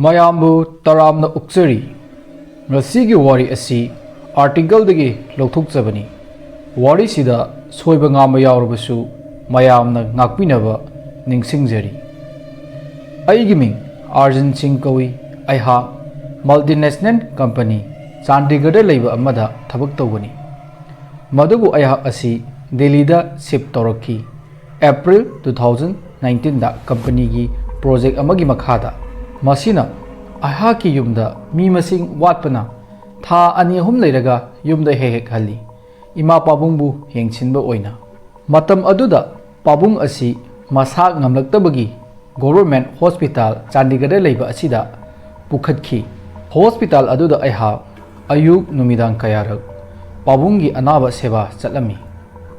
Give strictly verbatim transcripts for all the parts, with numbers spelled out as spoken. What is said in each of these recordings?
ꯃꯌꯥꯝꯕꯨ ꯇꯔꯥꯝꯅ ꯑꯣꯛꯆꯔꯤ꯫ ꯉꯁꯤꯒꯤ ꯋꯥꯔꯤ ꯑꯁꯤ ꯑꯥꯔꯇꯤꯀꯜꯗꯒꯤ ꯂꯧꯊꯣꯛꯆꯕꯅꯤ꯫ ꯋꯥꯔꯤꯁꯤꯗ ꯁꯣꯏꯕ ꯉꯥꯝꯕ ꯌꯥꯎꯔꯕꯁꯨ ꯃꯌꯥꯝꯅ ꯉꯥꯛꯄꯤꯅꯕ ꯅꯤꯡꯁꯤꯡꯖꯔꯤ꯫ ꯑꯩꯒꯤ ꯃꯤꯡ ꯑꯥꯔꯖꯟ ꯁꯤꯡ ꯀꯧꯏ꯫ ꯑꯩꯍꯥꯛ multinational company ꯆꯥꯟꯗꯤꯒꯔꯗ ꯂꯩꯕ ꯑꯃꯗ ꯊꯕꯛ ꯇꯧꯕꯅꯤ꯫ ꯃꯗꯨꯕꯨ ꯑꯩꯍꯥꯛ ꯑꯁꯤ ꯗꯦꯜꯂꯤꯗ shift ꯇꯧꯔꯛꯈꯤ꯫ ꯑꯦꯄ꯭ꯔꯤꯜ two thousand nineteenꯗ ꯀꯝꯄꯅꯤꯒꯤ project ꯑꯃꯒꯤ ꯃꯈꯥꯗ꯫ ꯃꯁꯤꯅ ꯑꯩꯍꯥꯛꯀꯤ ꯌꯨꯝꯗ ꯃꯤ ꯃꯁꯤꯡ ꯋꯥꯠꯄꯅ ꯊꯥ ꯑꯅꯤ ꯑꯍꯨꯝ ꯂꯩꯔꯒ ꯌꯨꯝꯗ ꯍꯦꯛ ꯍꯦꯛ ꯍꯜꯂꯤ, ꯏꯃꯥ ꯄꯥꯕꯨꯡꯕꯨ ꯌꯦꯡꯁꯤꯟꯕ ꯑꯣꯏꯅ꯫ ꯃꯇꯝ ꯑꯗꯨꯗ ꯄꯥꯕꯨꯡ ꯑꯁꯤ ꯃꯁꯥ ꯉꯝꯂꯛꯇꯕꯒꯤ government hospital ꯆꯥꯟꯗꯤꯒꯔꯗ ꯂꯩꯕ ꯑꯁꯤꯗ ꯄꯨꯈꯠꯈꯤ꯫ Hospital ꯑꯗꯨꯗ ꯑꯩꯍꯥꯛ ꯑꯌꯨꯛ ꯅꯨꯃꯤꯗꯥꯡ ꯀꯌꯥꯔꯛ ꯄꯥꯕꯨꯡꯒꯤ ꯑꯅꯥꯕ ꯁꯦꯕꯥ ꯆꯠꯂꯝꯃꯤ꯫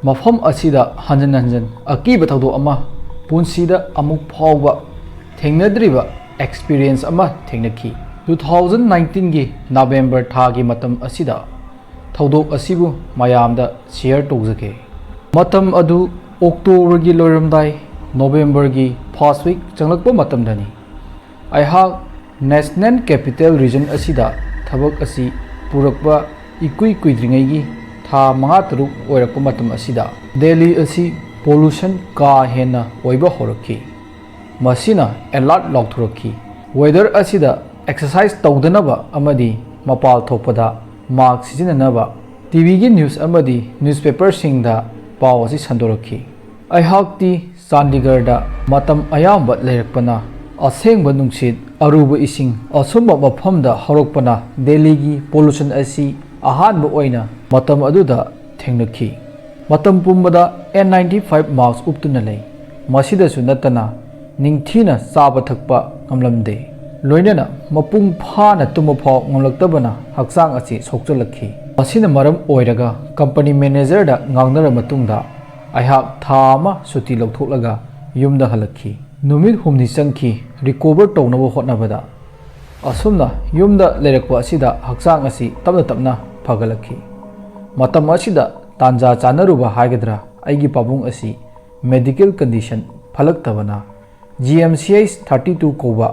ꯃꯐꯝ ꯑꯁꯤꯗ ꯍꯟꯖꯟ ꯍꯟꯖꯟ ꯑꯀꯤꯕ ꯊꯧꯗꯣꯛ ꯑꯃ ꯄꯨꯟꯁꯤꯗ ꯑꯃꯨꯛ ꯐꯥꯎꯕ ꯊꯦꯡꯅꯗ꯭ꯔꯤꯕ experience ꯑꯃ ꯊꯦꯡꯅꯈꯤ꯫ Two thousand nineteenꯒꯤ November ꯊꯥꯒꯤ ꯃꯇꯝ ꯑꯁꯤꯗ ꯊꯧꯗꯣꯛ ꯑꯁꯤꯕꯨ ꯃꯌꯥꯝꯗ share ꯇꯧꯖꯒꯦ꯫ ꯃꯇꯝ ꯑꯗꯨ Octoberꯒꯤ ꯂꯣꯏꯔꯝꯗꯥꯏ, Novemberꯒꯤ first week ꯆꯪꯂꯛꯄ ꯃꯇꯝꯗꯅꯤ꯫ ꯑꯩꯍꯥꯛ National Capital Region ꯑꯁꯤꯗ ꯊꯕꯛ ꯑꯁꯤ ꯄꯨꯔꯛꯄ ꯏꯀꯨꯏ ꯀꯨꯏꯗ꯭ꯔꯤꯉꯩꯒꯤ ꯊꯥ ꯃꯉꯥ ꯇꯔꯨꯛ ꯑꯣꯏꯔꯛꯄ ꯃꯇꯝ ꯑꯁꯤꯗ ꯗꯦꯜꯂꯤ ꯑꯁꯤ pollution ꯀꯥ ꯍꯦꯟꯅ ꯑꯣꯏꯕ ꯍꯧꯔꯛꯈꯤ꯫ ꯃꯁꯤꯅ alert ꯂꯥꯎꯊꯣꯔꯛꯈꯤ꯫ Weather ꯑꯁꯤꯗ exercise ꯇꯧꯗꯅꯕ ꯑꯃꯗꯤ ꯃꯄꯥꯜ ꯊꯣꯛꯄꯗ mask ꯁꯤꯖꯤꯟꯅꯅꯕ TVꯒꯤ news ꯑꯃꯗꯤ newspaperꯁꯤꯡꯗ ꯄꯥꯎ ꯑꯁꯤ ꯁꯟꯗꯣꯔꯛꯈꯤ꯫ ꯑꯩꯍꯥꯛꯇꯤ ꯆꯥꯟꯗꯤꯒꯔꯗ ꯃꯇꯝ ꯑꯌꯥꯝꯕ ꯂꯩꯔꯛꯄꯅ, ꯑꯁꯦꯡꯕ ꯅꯨꯡꯁꯤꯠ, ꯑꯔꯨꯕ ꯏꯁꯤꯡ, ꯑꯁꯨꯝꯕ ꯃꯐꯝꯗ ꯍꯧꯔꯛꯄꯅ ꯗꯦꯜꯂꯤꯒꯤ pollution ꯑꯁꯤ ꯑꯍꯥꯟꯕ ꯑꯣꯏꯅ ꯃꯇꯝ ꯑꯗꯨꯗ ꯊꯦꯡꯅꯈꯤ꯫ ꯃꯇꯝ ꯄꯨꯝꯕꯗ N ninety five mask ꯎꯞꯇꯨꯅ ꯂꯩ꯫ ꯃꯁꯤꯗꯁꯨ ꯅꯠꯇꯅ ꯅꯤꯡꯊꯤꯅ ꯆꯥꯕ ꯊꯛꯄ ꯉꯝꯂꯝꯗꯦ꯫ ꯂꯣꯏꯅꯅ ꯃꯄꯨꯡ ꯐꯥꯅ ꯇꯨꯝꯕ ꯐꯥꯎ ꯉꯝꯂꯛꯇꯕꯅ ꯍꯛꯆꯥꯡ ꯑꯁꯤ ꯁꯣꯛꯆꯜꯂꯛꯈꯤ꯫ ꯃꯁꯤꯅ ꯃꯔꯝ ꯑꯣꯏꯔꯒ company managerꯗ ꯉꯥꯡꯅꯔꯕ ꯃꯇꯨꯡꯗ ꯑꯩꯍꯥꯛ ꯊꯥ ꯑꯃ ꯁꯨꯇꯤ ꯂꯧꯊꯣꯛꯂꯒ ꯌꯨꯝꯗ ꯍꯜꯂꯛꯈꯤ꯫ ꯅꯨꯃꯤꯠ ꯍꯨꯝꯅꯤ ꯆꯪꯈꯤ recover ꯇꯧꯅꯕ ꯍꯣꯠꯅꯕꯗ꯫ ꯑꯁꯨꯝꯅ ꯌꯨꯝꯗ ꯂꯩꯔꯛꯄ ꯑꯁꯤꯗ ꯍꯛꯆꯥꯡ ꯑꯁꯤ ꯇꯞꯅ ꯇꯞꯅ ꯐꯒꯠꯂꯛꯈꯤ꯫ ꯃꯇꯝ ꯑꯁꯤꯗ ꯇꯥꯟꯖꯥ ꯆꯥꯅꯔꯨꯕ ꯍꯥꯏꯒꯗ꯭ꯔꯥ, ꯑꯩꯒꯤ ꯄꯥꯕꯨꯡ ꯑꯁꯤ medical condition ꯐꯠꯂꯛꯇꯕꯅ G M C H thirty two ꯀꯧꯕ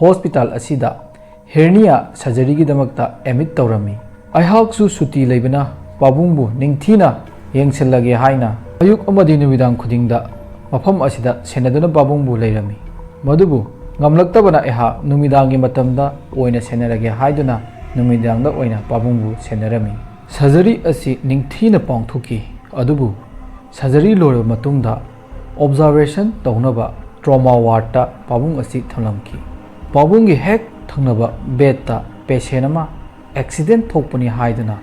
ꯍꯣꯁꯄꯤꯇꯥꯜ ꯑꯁꯤꯗ ꯍꯦꯔꯅꯤꯌꯥ ꯁꯔꯖꯔꯤꯒꯤꯗꯃꯛꯇ ꯑꯦꯗꯃꯤꯠ ꯇꯧꯔꯝꯃꯤ꯫ ꯑꯩꯍꯥꯛꯁꯨ ꯁꯨꯇꯤ ꯂꯩꯕꯅ ꯄꯥꯕꯨꯡꯕꯨ ꯅꯤꯡꯊꯤꯅ ꯌꯦꯡꯁꯤꯜꯂꯒꯦ ꯍꯥꯏꯅ ꯑꯌꯨꯛ ꯑꯃꯗꯤ ꯅꯨꯃꯤꯗꯥꯡ ꯈꯨꯗꯤꯡꯗ ꯃꯐꯝ ꯑꯁꯤꯗ ꯁꯦꯟꯅꯗꯨꯅ ꯄꯥꯕꯨꯡꯕꯨ ꯂꯩꯔꯝꯃꯤ꯫ ꯃꯗꯨꯕꯨ ꯉꯝꯂꯛꯇꯕꯅ ꯑꯩꯍꯥꯛ ꯅꯨꯃꯤꯗꯥꯡꯒꯤ ꯃꯇꯝꯗ ꯑꯣꯏꯅ ꯁꯦꯟꯅꯔꯒꯦ ꯍꯥꯏꯗꯨꯅ ꯅꯨꯃꯤꯗꯥꯡꯗ ꯑꯣꯏꯅ ꯄꯥꯕꯨꯡꯕꯨ ꯁꯦꯟꯅꯔꯝꯃꯤ꯫ ꯁꯔꯖꯔꯤ ꯑꯁꯤ ꯅꯤꯡꯊꯤꯅ ꯄꯥꯡꯊꯣꯛꯈꯤ, ꯑꯗꯨꯕꯨ ꯁꯔꯖꯔꯤ ꯂꯣꯏꯔꯕ ꯃꯇꯨꯡꯗ ꯑꯣꯕꯖꯥꯔꯕꯦꯁꯟ ꯇꯧꯅꯕ ꯇ꯭ꯔꯣꯃꯥ ꯋꯥꯔꯗꯇ ꯄꯥꯕꯨꯡ ꯑꯁꯤ ꯊꯝꯂꯝꯈꯤ꯫ ꯄꯥꯕꯨꯡꯒꯤ ꯍꯦꯛ ꯊꯪꯅꯕ ꯕꯦꯗꯇ ꯄꯦꯁꯦꯟ ꯑꯃ ꯑꯦꯛꯁꯤꯗꯦꯟ ꯊꯣꯛꯄꯅꯤ ꯍꯥꯏꯗꯨꯅ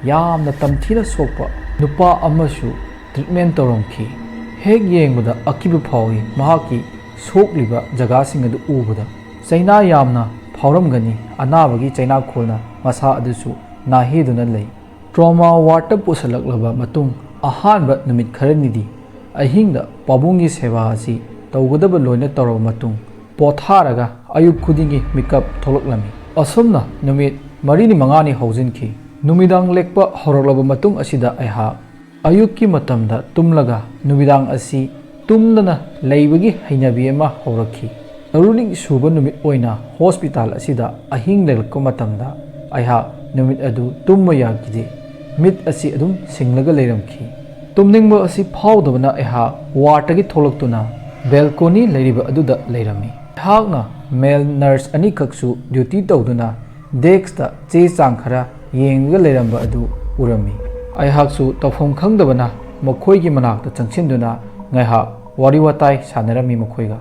ꯌꯥꯝꯅ ꯇꯝꯊꯤꯅ ꯁꯣꯛꯄ ꯅꯨꯄꯥ ꯑꯃꯁꯨ ꯇ꯭ꯔꯤꯠꯃꯦꯟ ꯇꯧꯔꯝꯈꯤ꯫ ꯍꯦꯛ ꯌꯦꯡꯕꯗ ꯑꯀꯤꯕ ꯐꯥꯎꯏ꯫ ꯃꯍꯥꯛꯀꯤ ꯁꯣꯛꯂꯤꯕ ꯖꯒꯥꯁꯤꯡ ꯑꯗꯨ ꯎꯕꯗ ꯆꯩꯅꯥ ꯌꯥꯝꯅ ꯐꯥꯎꯔꯝꯒꯅꯤ꯫ ꯑꯅꯥꯕꯒꯤ ꯆꯩꯅꯥꯈꯣꯜꯅ ꯃꯁꯥ ꯑꯗꯨꯁꯨ ꯅꯥꯍꯦꯗꯨꯅ ꯂꯩ꯫ ꯇ꯭ꯔꯣꯃꯥ ꯋꯥꯔꯗꯇ ꯄꯨꯁꯤꯜꯂꯛꯂꯕ ꯃꯇꯨꯡ ꯑꯍꯥꯟꯕ ꯅꯨꯃꯤꯠ ꯈꯔꯅꯤꯗꯤ ꯑꯍꯤꯡꯗ ꯄꯥꯕꯨꯡꯒꯤ ꯁꯦꯕꯥ ꯑꯁꯤ ꯇꯧꯒꯗꯕ ꯂꯣꯏꯅ ꯇꯧꯔꯕ ꯃꯇꯨꯡ ꯄꯣꯊꯥꯔꯒ ꯑꯌꯨꯛ ꯈꯨꯗꯤꯡꯒꯤ ꯃꯤꯀꯞ ꯊꯣꯛꯂꯛꯂꯝꯃꯤ꯫ ꯑꯁꯨꯝꯅ ꯅꯨꯃꯤꯠ ꯃꯔꯤꯅꯤ ꯃꯉꯥꯅꯤ ꯍꯧꯖꯤꯟꯈꯤ꯫ ꯅꯨꯃꯤꯗꯥꯡ ꯂꯦꯛꯄ ꯍꯧꯔꯛꯂꯕ ꯃꯇꯨꯡ ꯑꯁꯤꯗ ꯑꯩꯍꯥꯛ ꯑꯌꯨꯛꯀꯤ ꯃꯇꯝꯗ ꯇꯨꯝꯂꯒ ꯅꯨꯃꯤꯗꯥꯡ ꯑꯁꯤ ꯇꯨꯝꯗꯅ ꯂꯩꯕꯒꯤ ꯍꯩꯅꯕꯤ ꯑꯃ ꯍꯧꯔꯛꯈꯤ꯫ ꯇꯔꯨꯛꯅꯤ ꯁꯨꯕ ꯅꯨꯃꯤꯠ ꯑꯣꯏꯅ ꯍꯣꯁꯄꯤꯇꯥꯜ ꯑꯁꯤꯗ ꯑꯍꯤꯡ ꯂꯦꯛꯂꯛꯄ ꯃꯇꯝꯗ ꯑꯩꯍꯥꯛ ꯅꯨꯃꯤꯠ ꯑꯗꯨ ꯇꯨꯝꯕ ꯌꯥꯈꯤꯗꯦ꯫ ꯃꯤꯠ ꯑꯁꯤ ꯑꯗꯨꯝ ꯁꯤꯡꯂꯒ ꯂꯩꯔꯝꯈꯤ꯫ ꯇꯨꯝꯅꯤꯡꯕ ꯑꯁꯤ ꯐꯥꯎꯗꯕꯅ ꯑꯩꯍꯥꯛ ꯋꯥꯔꯗꯇꯒꯤ ꯊꯣꯛꯂꯛꯇꯨꯅ ꯕꯦꯜꯀꯣꯅꯤ ꯂꯩꯔꯤꯕ ꯑꯗꯨꯗ ꯂꯩꯔꯝꯃꯤ꯫ ꯑꯩꯍꯥꯛꯅ ꯃꯦꯜ ꯅꯔꯁ ꯑꯅꯤꯈꯛꯁꯨ ꯗ꯭ꯌꯨꯇꯤ ꯇꯧꯗꯨꯅ ꯗꯦꯁ꯭ꯛꯇ ꯆꯦ ꯆꯥꯡ ꯈꯔ ꯌꯦꯡꯂꯒ ꯂꯩꯔꯝꯕ ꯑꯗꯨ ꯎꯔꯝꯃꯤ꯫ ꯑꯩꯍꯥꯛꯁꯨ ꯇꯧꯐꯝ ꯈꯪꯗꯕꯅ ꯃꯈꯣꯏꯒꯤ ꯃꯅꯥꯛꯇ ꯆꯪꯁꯤꯟꯗꯨꯅ ꯉꯥꯏꯍꯥꯛ ꯋꯥꯔꯤ ꯋꯥꯇꯥꯏ ꯁꯥꯟꯅꯔꯝꯃꯤ ꯃꯈꯣꯏꯒ꯫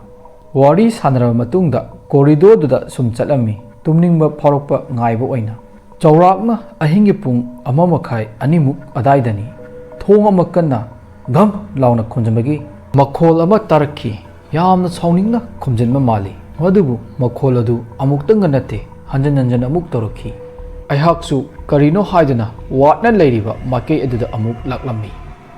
ꯋꯥꯔꯤ ꯁꯥꯟꯅꯔꯕ ꯃꯇꯨꯡꯗ ꯀꯣꯔꯤꯗꯣꯔꯗꯨꯗ ꯁꯨꯝ ꯆꯠꯂꯝꯃꯤ, ꯇꯨꯝꯅꯤꯡꯕ ꯐꯥꯎꯔꯛꯄ ꯉꯥꯏꯕ ꯑꯣꯏꯅ꯫ ꯆꯥꯎꯔꯥꯛꯅ ꯑꯍꯤꯡꯒꯤ ꯄꯨꯡ ꯑꯃ ꯃꯈꯥꯏ, ꯑꯅꯤꯃꯨꯛ ꯑꯗꯥꯏꯗꯅꯤ꯫ ꯊꯣꯡ ꯑꯃ ꯀꯟꯅ ꯘꯝ ꯂꯥꯎꯅ ꯈꯨꯝꯖꯤꯟꯕꯒꯤ ꯃꯈꯣꯜ ꯑꯃ ꯇꯥꯔꯛꯈꯤ꯫ ꯌꯥꯝꯅ ꯁꯥꯎꯅꯤꯡꯅ ꯈꯨꯝꯖꯤꯟꯕ ꯃꯥꯜꯂꯤ, ꯑꯗꯨꯕꯨ ꯃꯈꯣꯜ ꯑꯗꯨ ꯑꯃꯨꯛꯇꯪꯒ ꯅꯠꯇꯦ, ꯍꯟꯖꯤꯟ ꯍꯟꯖꯤꯟ ꯑꯃꯨꯛ ꯇꯧꯔꯛꯈꯤ꯫ ꯑꯩꯍꯥꯛꯁꯨ ꯀꯔꯤꯅꯣ ꯍꯥꯏꯗꯨꯅ ꯋꯥꯔꯗꯅ ꯂꯩꯔꯤꯕ ꯃꯥꯏꯀꯩ ꯑꯗꯨꯗ ꯑꯃꯨꯛ ꯂꯥꯛꯂꯝꯃꯤ꯫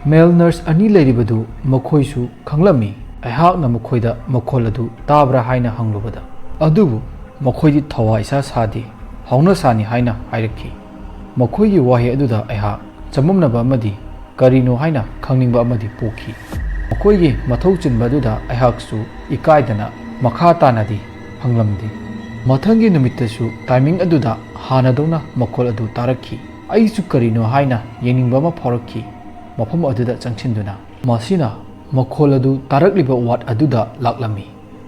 ꯃꯦꯜ ꯅꯔꯁ ꯑꯅꯤ ꯂꯩꯔꯤꯕꯗꯨ ꯃꯈꯣꯏꯁꯨ ꯈꯪꯂꯝꯃꯤ꯫ ꯑꯩꯍꯥꯛꯅ ꯃꯈꯣꯏꯗ ꯃꯈꯣꯜ ꯑꯗꯨ ꯇꯥꯕ꯭ꯔꯥ ꯍꯥꯏꯅ ꯍꯪꯂꯨꯕꯗ, ꯑꯗꯨꯕꯨ ꯃꯈꯣꯏꯗꯤ ꯊꯋꯥ ꯏꯁꯥ ꯁꯥꯗꯦ, ꯍꯧꯅꯁꯥꯅꯤ ꯍꯥꯏꯅ ꯍꯥꯏꯔꯛꯈꯤ꯫ ꯃꯈꯣꯏꯒꯤ ꯋꯥꯍꯩ ꯑꯗꯨꯗ ꯑꯩꯍꯥꯛ ꯆꯃꯝꯅꯕ ꯑꯃꯗꯤ ꯀꯔꯤꯅꯣ ꯍꯥꯏꯅ ꯈꯪꯅꯤꯡꯕ ꯑꯃꯗꯤ ꯄꯣꯛꯈꯤ꯫ ꯃꯈꯣꯏꯒꯤ ꯃꯊꯧ ꯆꯤꯟꯕ ꯑꯗꯨꯗ ꯑꯩꯍꯥꯛꯁꯨ ꯏꯀꯥꯏꯗꯅ ꯃꯈꯥ ꯇꯥꯅꯗꯤ ꯍꯪꯂꯝꯗꯦ꯫ ꯃꯊꯪꯒꯤ ꯅꯨꯃꯤꯠꯇꯁꯨ ꯇꯥꯏꯃꯤꯡ ꯑꯗꯨꯗ ꯍꯥꯟꯅꯗꯧꯅ ꯃꯈꯣꯜ ꯑꯗꯨ ꯇꯥꯔꯛꯈꯤ꯫ ꯑꯩꯁꯨ ꯀꯔꯤꯅꯣ ꯍꯥꯏꯅ ꯌꯦꯡꯅꯤꯡꯕ ꯑꯃ ꯐꯥꯎꯔꯛꯈꯤ꯫ ꯃꯐꯝ ꯑꯗꯨꯗ ꯆꯪꯁꯤꯟꯗꯨꯅ, ꯃꯁꯤꯅ ꯃꯈꯣꯜ ꯑꯗꯨ ꯇꯥꯔꯛꯂꯤꯕ ꯋꯥꯔꯗ ꯑꯗꯨꯗ ꯂꯥꯛꯂꯝꯃꯤ꯫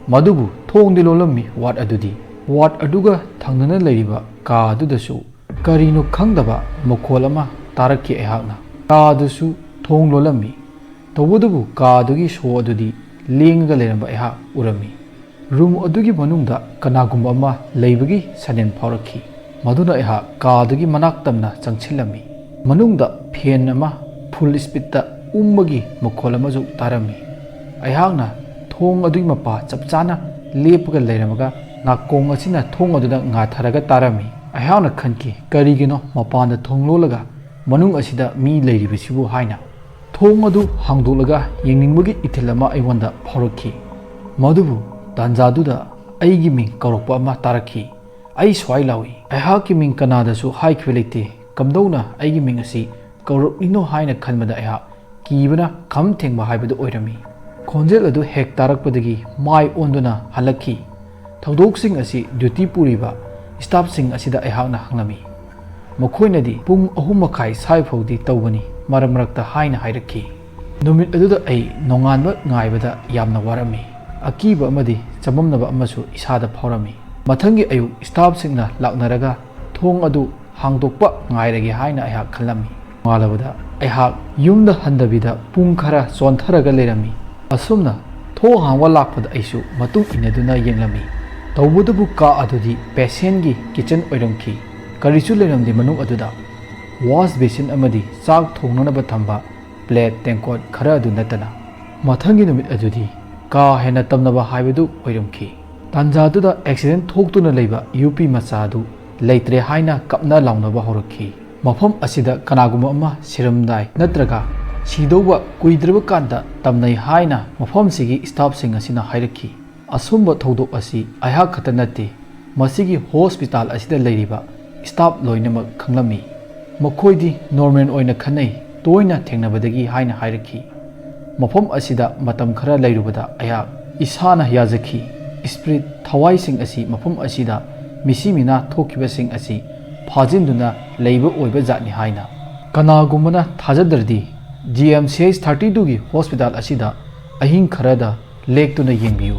ꯃꯗꯨꯕꯨ ꯊꯣꯡꯗꯤ ꯂꯣꯜꯂꯝꯃꯤ꯫ ꯋꯥꯔꯗ ꯑꯗꯨꯗꯤ, ꯋꯥꯔꯗ ꯑꯗꯨꯒ ꯊꯪꯅꯅ ꯂꯩꯔꯤꯕ ꯀꯥ ꯑꯗꯨꯗꯁꯨ ꯀꯔꯤꯅꯣ ꯈꯪꯗꯕ ꯃꯈꯣꯜ ꯑꯃ ꯇꯥꯔꯛꯈꯤ꯫ ꯑꯩꯍꯥꯛꯅ ꯀꯥ ꯑꯗꯨꯁꯨ ꯊꯣꯡ ꯂꯣꯜꯂꯝꯃꯤ꯫ ꯇꯧꯕꯇꯕꯨ ꯀꯥ ꯑꯗꯨꯒꯤ ꯁꯣ ꯑꯗꯨꯗꯤ ꯂꯦꯡꯉꯒ ꯂꯩꯔꯝꯕ ꯑꯩꯍꯥꯛ ꯎꯔꯝꯃꯤ꯫ ꯔꯨꯝ ꯑꯗꯨꯒꯤ ꯃꯅꯨꯡꯗ ꯀꯅꯥꯒꯨꯝꯕ ꯑꯃ ꯂꯩꯕꯒꯤ ꯁꯅꯦꯟ ꯐꯥꯎꯔꯛꯈꯤ꯫ ꯃꯗꯨꯅ ꯑꯩꯍꯥꯛ ꯀꯥ ꯑꯗꯨꯒꯤ ꯃꯅꯥꯛ ꯇꯝꯅ ꯆꯪꯁꯤꯜꯂꯝꯃꯤ꯫ ꯃꯅꯨꯡꯗ ꯐꯦꯟ ꯑꯃ ꯐꯨꯜ ꯁ꯭ꯄꯤꯗꯇ ꯎꯪꯕꯒꯤ ꯃꯈꯣꯜ ꯑꯃꯁꯨ ꯇꯥꯔꯝꯃꯤ꯫ ꯑꯩꯍꯥꯛꯅ ꯊꯣꯡ ꯑꯗꯨꯒꯤ ꯃꯄꯥ ꯆꯞ ꯆꯥꯅ ꯂꯦꯞꯄꯒ ꯂꯩꯔꯝꯃꯒ ꯅꯥꯀꯣꯡ ꯑꯁꯤꯅ ꯊꯣꯡ ꯑꯗꯨꯗ ꯉꯥꯊꯔꯒ ꯇꯥꯔꯝꯃꯤ꯫ ꯑꯩꯍꯥꯛꯅ ꯈꯟꯈꯤ, "ꯀꯔꯤꯒꯤꯅꯣ ꯃꯄꯥꯟꯗ ꯊꯣꯡ ꯂꯣꯜꯂꯒ ꯃꯅꯨꯡ ꯑꯁꯤꯗ ꯃꯤ ꯂꯩꯔꯤꯕꯁꯤꯕꯨ?" ꯍꯥꯏꯅ꯫ ꯊꯣꯡ ꯑꯗꯨ ꯍꯥꯡꯗꯣꯛꯂꯒ ꯌꯦꯡꯅꯤꯡꯕꯒꯤ ꯏꯊꯤꯜ ꯑꯃ ꯑꯩꯉꯣꯟꯗ ꯐꯥꯎꯔꯛꯈꯤ꯫ ꯃꯗꯨꯕꯨ ꯇꯥꯟꯖꯥꯗꯨꯗ ꯑꯩꯒꯤ ꯃꯤꯡ ꯀꯧꯔꯛꯄ ꯑꯃ ꯇꯥꯔꯛꯈꯤ꯫ "ꯑꯩ ꯁ꯭ꯋꯥꯏ ꯂꯥꯎꯏ꯫ ꯑꯩꯍꯥꯛꯀꯤ ꯃꯤꯡ ꯀꯅꯥꯗꯁꯨ ꯍꯥꯏꯈꯤꯕ ꯂꯩꯇꯦ꯫ ꯀꯝꯗꯧꯅ ꯑꯩꯒꯤ ꯃꯤꯡ ꯑꯁꯤ ꯀꯧꯔꯛꯂꯤꯅꯣ?" ꯍꯥꯏꯅ ꯈꯟꯕꯗ ꯑꯩꯍꯥꯛ ꯀꯤꯕꯅ ꯈꯝ ꯊꯦꯡꯕ ꯍꯥꯏꯕꯗꯨ ꯑꯣꯏꯔꯝꯃꯤ꯫ ꯈꯣꯟꯖꯦꯜ ꯑꯗꯨ ꯍꯦꯛ ꯇꯥꯔꯛꯄꯗꯒꯤ ꯃꯥꯏ ꯑꯣꯟꯗꯨꯅ ꯍꯜꯂꯛꯈꯤ꯫ ꯊꯧꯗꯣꯛꯁꯤꯡ ꯑꯁꯤ ꯗ꯭ꯌꯨꯇꯤ ꯄꯨꯔꯤꯕ ꯁ꯭ꯇꯥꯐꯁꯤꯡ ꯑꯁꯤꯗ ꯑꯩꯍꯥꯛꯅ ꯍꯪꯂꯝꯃꯤ꯫ ꯃꯈꯣꯏꯅꯗꯤ ꯄꯨꯡ ꯑꯍꯨꯝ ꯃꯈꯥꯏ ꯁ꯭ꯋꯥꯏ ꯐꯥꯎꯗꯤ ꯇꯧꯕꯅꯤ ꯃꯔꯛ ꯃꯔꯛꯇ ꯍꯥꯏꯅ ꯍꯥꯏꯔꯛꯈꯤ꯫ ꯅꯨꯃꯤꯠ ꯑꯗꯨꯗ ꯑꯩ ꯅꯣꯡꯉꯥꯟꯕ ꯉꯥꯏꯕꯗ ꯌꯥꯝꯅ ꯋꯥꯔꯝꯃꯤ꯫ ꯑꯀꯤꯕ ꯑꯃꯗꯤ ꯆꯃꯝꯅꯕ ꯑꯃꯁꯨ ꯏꯁꯥꯗ ꯐꯥꯎꯔꯝꯃꯤ꯫ ꯃꯊꯪꯒꯤ ꯑꯌꯨꯛ ꯁ꯭ꯇꯥꯐꯁꯤꯡꯅ ꯂꯥꯛꯅꯔꯒ ꯊꯣꯡ ꯑꯗꯨ ꯍꯥꯡꯗꯣꯛꯄ ꯉꯥꯏꯔꯒꯦ ꯍꯥꯏꯅ ꯑꯩꯍꯥꯛ ꯈꯜꯂꯝꯃꯤ꯫ ꯅꯣꯡꯉꯥꯜꯂꯕꯗ ꯑꯩꯍꯥꯛ ꯌꯨꯝꯗ ꯍꯟꯗꯕꯤꯗ ꯄꯨꯡ ꯈꯔ ꯆꯣꯟꯊꯔꯒ ꯂꯩꯔꯝꯃꯤ꯫ ꯑꯁꯨꯝꯅ ꯊꯣꯡ ꯍꯥꯡꯕ ꯂꯥꯛꯄꯗ ꯑꯩꯁꯨ ꯃꯇꯨꯡ ꯏꯟꯅꯗꯨꯅ ꯌꯦꯡꯂꯝꯃꯤ꯫ ꯇꯧꯕꯇꯕꯨ ꯀꯥ ꯑꯗꯨꯗꯤ ꯄꯦꯁꯦꯟꯒꯤ ꯀꯤꯆꯟ ꯑꯣꯏꯔꯝꯈꯤ꯫ ꯀꯔꯤꯁꯨ ꯂꯩꯔꯝꯗꯦ ꯃꯅꯨꯡ ꯑꯗꯨꯗ꯫ ꯋꯥꯁ ꯕꯦꯁꯤꯟ ꯑꯃꯗꯤ ꯆꯥꯛ ꯊꯣꯡꯅꯅꯕ ꯊꯝꯕ ꯄ꯭ꯂꯦꯠ ꯇꯦꯡꯀꯣꯠ ꯈꯔ ꯑꯗꯨ ꯅꯠꯇꯅ꯫ ꯃꯊꯪꯒꯤ ꯅꯨꯃꯤꯠ ꯑꯗꯨꯗꯤ ꯀꯥ ꯍꯦꯟꯅ ꯇꯝꯅꯕ ꯍꯥꯏꯕꯗꯨ ꯑꯣꯏꯔꯝꯈꯤ꯫ ꯇꯥꯟꯖꯥꯗꯨꯗ ꯑꯦꯛꯁꯤꯗꯦꯟ ꯊꯣꯛꯇꯨꯅ ꯂꯩꯕ ꯌꯨ ꯄꯤ ꯃꯆꯥ ꯑꯗꯨ ꯂꯩꯇ꯭ꯔꯦ ꯍꯥꯏꯅ ꯀꯞꯅ ꯂꯥꯎꯅꯕ ꯍꯧꯔꯛꯈꯤ꯫ ꯃꯐꯝ ꯑꯁꯤꯗ ꯀꯅꯥꯒꯨꯝꯕ ꯑꯃ ꯁꯤꯔꯝꯗꯥꯏ ꯅꯠꯇ꯭ꯔꯒ ꯁꯤꯗꯧꯕ ꯀꯨꯏꯗ꯭ꯔꯕ ꯀꯥꯟꯗ ꯇꯝꯅꯩ ꯍꯥꯏꯅ ꯃꯐꯝꯁꯤꯒꯤ ꯁ꯭ꯇꯥꯐꯁꯤꯡ ꯑꯁꯤꯅ ꯍꯥꯏꯔꯛꯈꯤ꯫ ꯑꯁꯨꯝꯕ ꯊꯧꯗꯣꯛ ꯑꯁꯤ ꯑꯩꯍꯥꯛ ꯈꯛꯇ ꯅꯠꯇꯦ, ꯃꯁꯤꯒꯤ ꯍꯣꯁꯄꯤꯇꯥꯜ ꯑꯁꯤꯗ ꯂꯩꯔꯤꯕ ꯁ꯭ꯇꯥꯐ ꯂꯣꯏꯅꯃꯛ ꯈꯪꯂꯝꯃꯤ꯫ ꯃꯈꯣꯏꯗꯤ ꯅꯣꯔꯃꯦꯜ ꯑꯣꯏꯅ ꯈꯟꯅꯩ, ꯇꯣꯏꯅ ꯊꯦꯡꯅꯕꯗꯒꯤ ꯍꯥꯏꯅ ꯍꯥꯏꯔꯛꯈꯤ꯫ ꯃꯐꯝ ꯑꯁꯤꯗ ꯃꯇꯝ ꯈꯔ ꯂꯩꯔꯨꯕꯗ ꯑꯩꯍꯥꯛ ꯏꯁꯥꯅ ꯌꯥꯖꯈꯤ꯫ ꯏꯁꯄꯤꯔꯤꯠ ꯊꯋꯥꯏꯁꯤꯡ ꯑꯁꯤ ꯃꯐꯝ ꯑꯁꯤꯗ ꯃꯤꯁꯤ ꯃꯤꯅꯥ ꯊꯣꯛꯈꯤꯕꯁꯤꯡ ꯑꯁꯤ ꯐꯥꯖꯤꯟꯗꯨꯅ ꯂꯩꯕ ꯑꯣꯏꯕ ꯖꯥꯠꯅꯤ ꯍꯥꯏꯅ꯫ ꯀꯅꯥꯒꯨꯝꯕꯅ ꯊꯥꯖꯗ꯭ꯔꯗꯤ G M C H thirty two ꯒꯤ ꯍꯣꯁꯄꯤꯇꯥꯜ ꯑꯁꯤꯗ ꯑꯍꯤꯡ ꯈꯔꯗ ꯂꯦꯛꯇꯨꯅ ꯌꯦꯡꯕꯤꯌꯨ꯫